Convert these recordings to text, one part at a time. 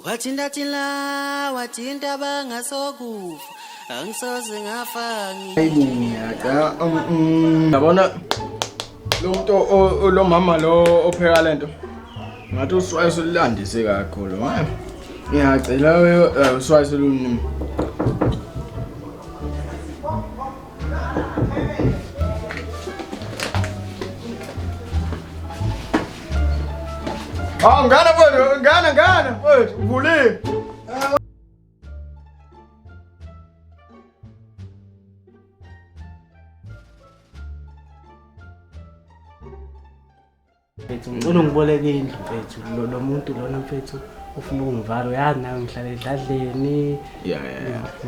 Wathinta thina wathinta bangasokufa angisoze ngafa. Yabona lo muntu, lo mama lo opheka lento, ngathi uswayi solulandise kakhulu. Ngiyacela, uswayi solunimi. Ah, ngana mfowethu, ngana ngana mfowethu, uvulile. Mfethu, ngicela ungiboleke indlu mfethu. Lo muntu lona mfethu ufuna ukungivala, uyazi nawe ngihlala edladleni. Yeah.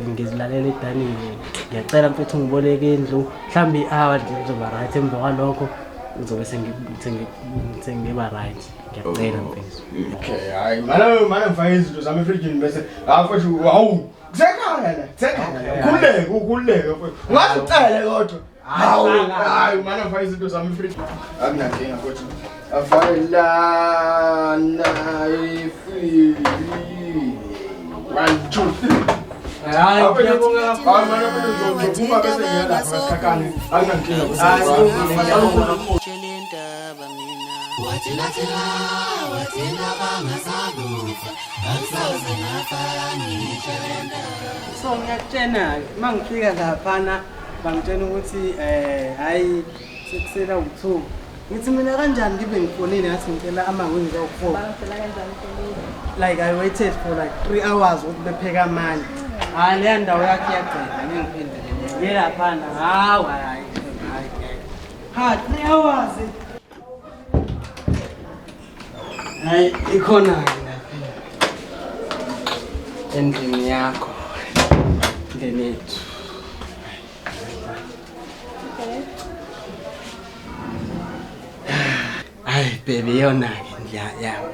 Ngizilalela e-dining room. Ngiyacela mfethu ungiboleke indlu. Mhlawumbe i-hour nje kuzoba right, emva kwalokho ngizobe sengiba right. Ngiyacela mfethu. Okay, hayi, mana mana ngifake izinto zami efrijini bese hayi mfowethu, hawu, kusekhaya la, kusekhaya la. Ukhululeke, ukhululeke mfowethu. Ungaze ucele kodwa. Hawu, hayi, mana ngifake izinto zami efrijini. Akunankinga mfowethu. Afake lana efrijini. 1 2 3. Hayi, ngiyabonga. Hayi, mana mfowethu, ngizophuma bese ngiya lapha kasikhakhane. Akunankinga. Ngitshele indaba mina. Wathinta thina wathinta bangasakufa angisoze ngafa ngitshele indaba. So ngiyakutshena-ke, uma ngifika laphana bangitshena ukuthi hhayi, sekusela u-2. Ngithi mina kanjani ngibe ngifonile ngathi ngicela amawingi awu-4. Bangicela kanjani fonile? Like I waited for like 3 hours ukuthi bepheke amanye. Hhayi, leya ndawo yakhe iyagcina, ngeke ngiphinde ngiye laphana. Hawu, hhayi, hhayi, ngeke. Ha, 3 hours. Hayi, ikhona-ke lapha endlini yakho, endlini yethu. Okay. Hayi baby, iyona-ke indlu yami.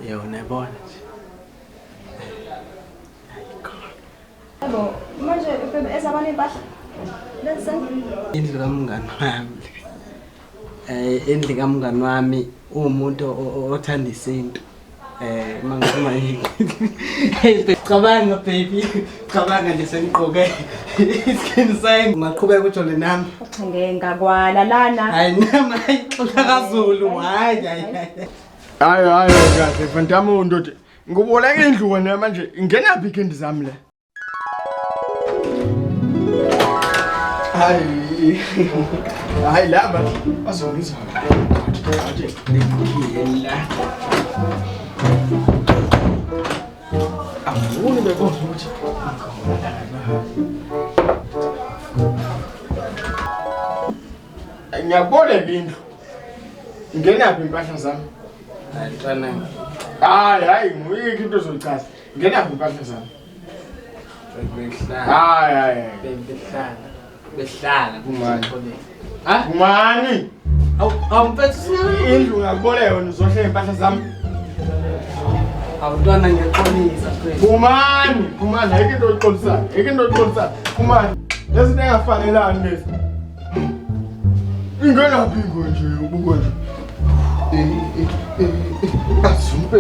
Yona, yabona nje. Yebo, manje baby ezabani impahla? Lezi. Indlu kamngani wami. Indlu kamngani wami uwumuntu othanda isintu. Uma ngiphuma yini. Hey baby, cabanga baby, cabanga nje sengigqoke iskin sign. Ungaqhubeka ujole nami. Cha, ngeke ngakwala lana. Hayi nami, hayi xoxa kaZulu, hayi hayi. Hayi hayi kahle mfantami, ndoda. Ngikuboleka indlu wena manje, ingenaphi ikhindi zami le? Hayi. Hayi laba bazongiza. Manje ngikhiye la. Angifuni bebona ukuthi ngikhona la. Ngiyakuboleka indlu. Ngenaphi impahla zami? Hayi mntwana. Hayi hayi, nguyikho into ozoyichaza. Ngenaphi impahla zami? Behlala. Hayi hayi. Behlala. Behlala. Kumani? Ha? Kumani? Awu awu mfethu sinalo. Indlu ngakuboleka wena uzohlela impahla zami. Awu mntwana, ngiyaxolisa mfethu. Kumani? Kumani, ayikho into oyixolisayo. Ayikho into oyixolisayo. Kumani? Lezi into engafanelani lezi. Ingenaphi ingo nje ubuko nje. Azumpe.